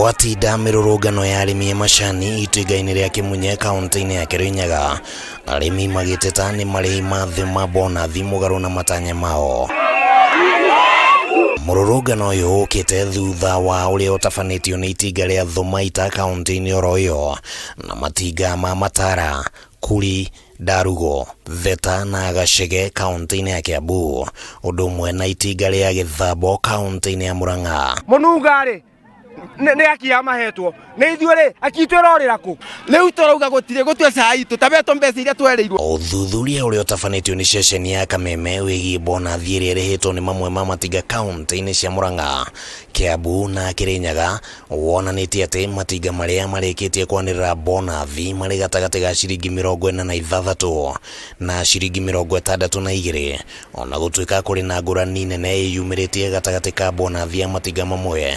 Gwatinda mĩrũrũngano ya arĩmi a macani itinga-inĩ rĩa Kĩmunye kaunti-inĩ ya Kĩrĩnyaga, arĩmi magĩteta nĩ marĩhi ma thĩ ma bonathi mũgarũ na matanya mao. Mũrũrũngano ũyũ ũkĩte thutha wa ũrĩa ũtabanĩtio nĩ itinga rĩa Thumaita kaunti-inĩ oro ĩyo na matinga ma Matara, Kuri, Ndarugo, Theta na Gachege kaunti-inĩ ya Kiambu, ũndũ ũmwe na itinga rĩa Gĩthambo kaunti-inĩ ya Murang'a. Mũnunga rĩ nĩ aki mahetwo nĩ ithuĩ rĩ aki itũ ĩrorĩra kũ? Rĩu tũrauga gũtirĩ gũtue cai tũtabetwo mbeca iria twerĩirwo. Ũthuthuria ũrĩa ũtabanĩtio nĩ ceceni ya Kameme wĩgiĩ bonathi ĩrĩa ĩrĩhĩtwo nĩ mamwe ma matinga kaunti-inĩ cia Murang'a, Kiambu na Kĩrĩnyaga Wonanĩtie atĩ matinga marĩa marĩkĩtie kwanĩrĩra bonathi marĩ gatagatĩ ga ciringi 46 na ciringi 62, o na gũtuĩka kũrĩ na ngũrani nene ĩyumĩrĩtie gatagatĩ ka bonathi ya matinga mamwe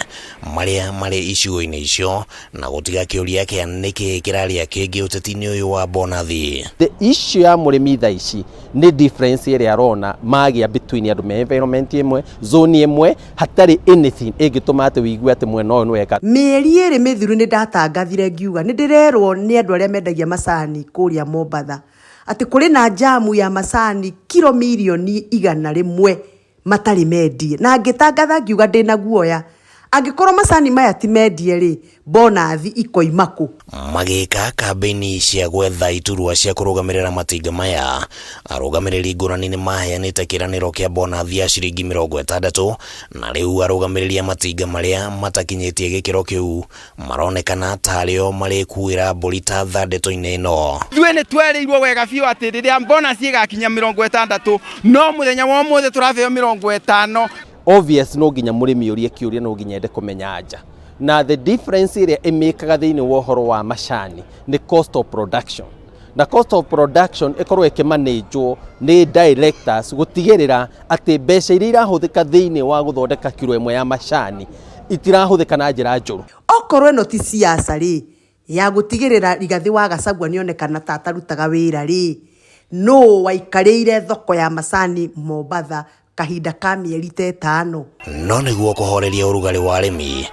marĩa marĩ icigo-inĩ icio na gũtiga kĩũria kĩa nĩkĩĩ kĩrarĩa kĩngĩ ũteti-inĩ ũyũ wa bonathi. The issue ya mũrĩmi thaa ici nĩ difference ĩrĩa arona magĩa between andũ me environment ĩmwe, zone ĩmwe, hatarĩ anything ĩngĩtũma atĩ wĩigue atĩ mwena ũyũ nĩ weka. Mĩeri ĩrĩ mĩthiru nĩ ndatangathire ngiuga nĩ ndĩrerwo nĩ andũ arĩa mendagia macani kũrĩa Mombatha atĩ kũrĩ na njamu ya macani kiro mirioni 100 matarĩ mendie, na ngĩtangatha ngiuga ndĩna guoya angĩkorwo macani maya ti mendie rĩ, bonathi ikoima kũ? Magĩka kambĩini cia gwetha iturwa cia kũrũgamĩrĩra matinga maya, arũgamĩrĩri ngũrani nĩ maheanĩte kĩranĩro kĩa bonathi ya ciringi 60 na rĩu arũgamĩrĩri a matinga marĩa matakinyĩtie gĩkĩro kĩu maronekana tarĩo marĩkuĩra mbũri ta tha ndeto-inĩ ĩno. Ithuĩ nĩ twerĩirwo wega biũ atĩ rĩrĩa bonus ĩgakinya 60 no mũthenya wa ũmũthĩ tũrabeo 50. Obvious no nginya mũrĩmi ũrie kĩũria, no nginya ende kũmenya anja. Na the difference ĩrĩa ĩmĩkaga thĩinĩ wa ũhoro wa macani nĩ cost of production. Na cost of production ĩkorwo ĩkĩmanĩnjwo nĩ directors gũtigĩrĩra atĩ mbeca iria irahũthĩka thĩinĩ wa gũthondeka kiro ĩmwe ya macani itirahũthĩka na njĩra njũru. Okorwo ĩno ti siasa rĩ, ya gũtigĩrĩra Rigathĩ wa Gachagua nĩonekana ta atarutaga wĩra rĩ, nũũ waikarĩire thoko ya macani Mombatha kahinda ka mĩeri ta ĩtano? No nĩguo kũhoreria ũrugarĩ wa arĩmi,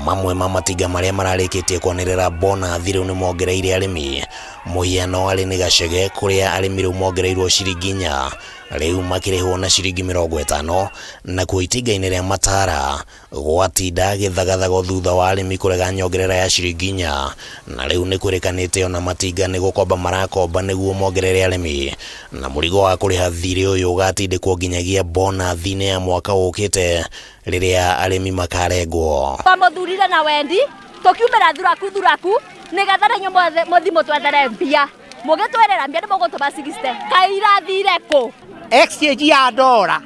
mamwe ma matinga marĩa mararĩkĩtie kwanĩrĩra bonathi rĩu nĩmongereire arĩmi. Mũhiano arĩ nĩ Gachege kũrĩa arĩmi rĩu mongereirwo ciringi inya, rĩu makĩrĩhwo na ciringi 50, nakuo itinga-inĩ rĩa Matara Gwatinda gĩthagathago thutha wa arĩmi kũrega nyongerera ya ciringi inya, na rĩu nĩ kwĩrĩkanĩte ona matinga nĩ gũkomba marakomba nĩguo mongerere arĩmi, na mũrigo wa kũrĩha thirĩ ũyũ ũgatindĩkwo nginyagia bonathi-inĩ ya mwaka ũkĩte rĩrĩa arĩmi makarengwo. Twamũthurire na wendi tũkiumĩra thuraku thuraku nĩgetha na inyuĩ mũthi mũtwethere mbia, mũgĩtwĩrĩra mbia nĩ mũgũtũma 60 kaĩ irathire kũ? Exchange ya ndora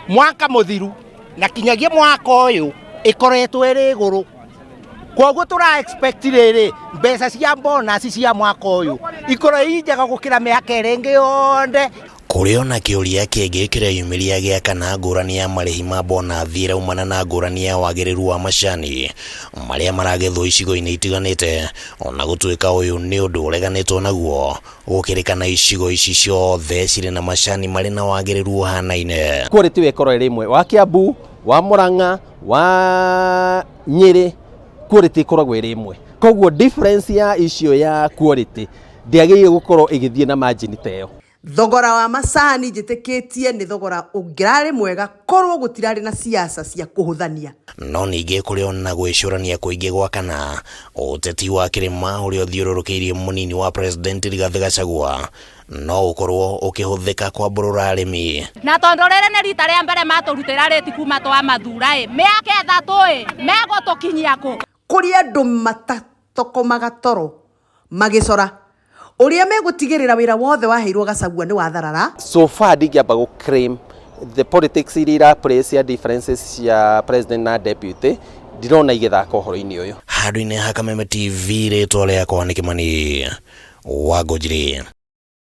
mwaka mũthiru na kinyagia mwaka ũyũ ĩkoretwo ĩrĩ igũrũ, koguo tũra expect rĩrĩ mbeca cia bonus cia mwaka ũyũ ikorwo i njega gũkĩra mĩaka ĩrĩa ĩngĩ yothe. Kũrĩ ona kĩũria kĩngĩ kĩreyumĩria gĩa kana ngũrani ya marĩhi ma bonathi ĩraumana na ngũrani ya wagĩrĩru wa macani marĩa maragethwo icigo-inĩ itiganĩte, ona gũtuĩka ũyũ nĩ ũndũ ũreganĩtwo naguo. Gũkĩrĩkana icigo ici ciothe cirĩ na macani marĩ na wagĩrĩru ũhanaine. Quality ĩyo ĩkorwo ĩrĩ ĩmwe wa Kiambu, wa Murang'a, wa Nyĩrĩ, quality ĩkoragwo ĩrĩ ĩmwe. Koguo difference ya icio ya quality ndĩagĩrĩire gũkorwo ĩgĩthiĩ na margin ta ĩyo. Thogora wa macani njĩtĩkĩtie nĩ thogora ũngĩrarĩ mwega korwo gũtirarĩ na siasa cia kũhũthania. No ningĩ kũrĩ o na gwĩcũrania kũingĩ gwa kana ũteti wa kĩrĩma ũrĩa ũthiũrũrũkĩirie mũnini wa President Rigathĩ Gachagua no ũkorwo ũkĩhũthĩka kwambũrũra arĩmi. Na tondũ rĩrĩ nĩ rita rĩa mbere matũrutĩra rĩti kuma twamathura ĩ, mĩaka ĩtatũ ĩ, megũtũkinyia kũ? Kũrĩ andũ matatokomaga toro magĩcora ũrĩa megũtigĩrĩra wĩra wothe waheirwo Gachagua nĩ watharara. So far ndingĩamba gũ claim the politics iria ira play cia differences cia president na deputy ndirona igĩthaka ũhoro-inĩ ũyũ. Handũ-inĩ ha Kameme TV rĩtwa rĩakwa nĩ Kĩmani wa Ngũnjiri.